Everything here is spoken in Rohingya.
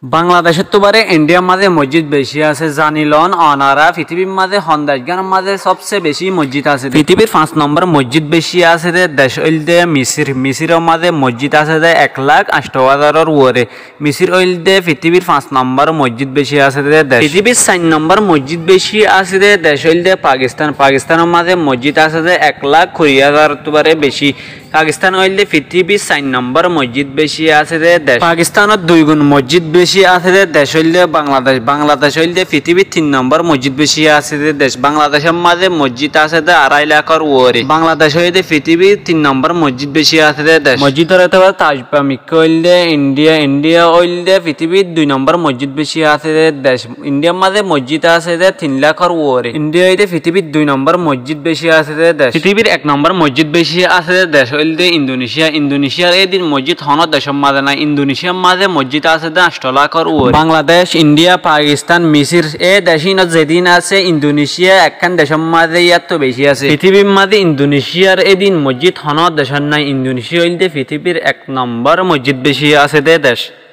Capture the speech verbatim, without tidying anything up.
Bangladecóttu baré Indhíyar mazé mosjid bicí asé. Zani loón onará, fitibir mazé hon decgánor mazé sobse bicí mosjid asé dé. Fitibir fañs nombor mosjid bicí asé dé dec óilde Misir. Misiror mazé mosjid asé dé ek lak añctho házaror uore. Misir óilde fitibir fañs nombor mosjid bicí asé dé dec. Fitibir sair nombor mosjid bicí asé dé dec óilde Pakistan. Pakistanor mazé mosjid asé dé ek lak kuri házarottu baré bicí. Pakistan óilde fitibir sair nombor mosjid bicí asé dé dec. Pakistanor dui gun mosjid bicí asé dé dec óilde Bangladec. Bangladec óilde fitibir tin nombor mosjid bicí asé dé dec. Bangladecór mazé mosjid asé dé arai lakor uore. Bangladec óilde fitibir tin nombor mosjid bicí asé dé dec. Mosjidor etebare Taj ba Mikka óilde Indhíya. Indhíya óilde fitibir dui nombor mosjid bicí asé dé dec. Indhíyar mazé mosjid asé dé tin lakor uore. Indhíya óilde fitibir dui nombor mosjid bicí asé dé dec. Fitibir ek nombor mosjid bicí asé dé dec óilde Indonecía. Indonecia edin mosjid honó decór mazé nai. Indonecia mazé mosjid asé dé añctho lakor uore. Bangladec, Indhíya, Pakistan, Misir, e dec inot zedin asé, Indonecia ekkán decór mazé yáttu bicí asé. Fitibir mazé Indoneciar edin mosjid honó decór nai. Indonecia óilde fitibir ek nombor mosjid bicí asé dé dec.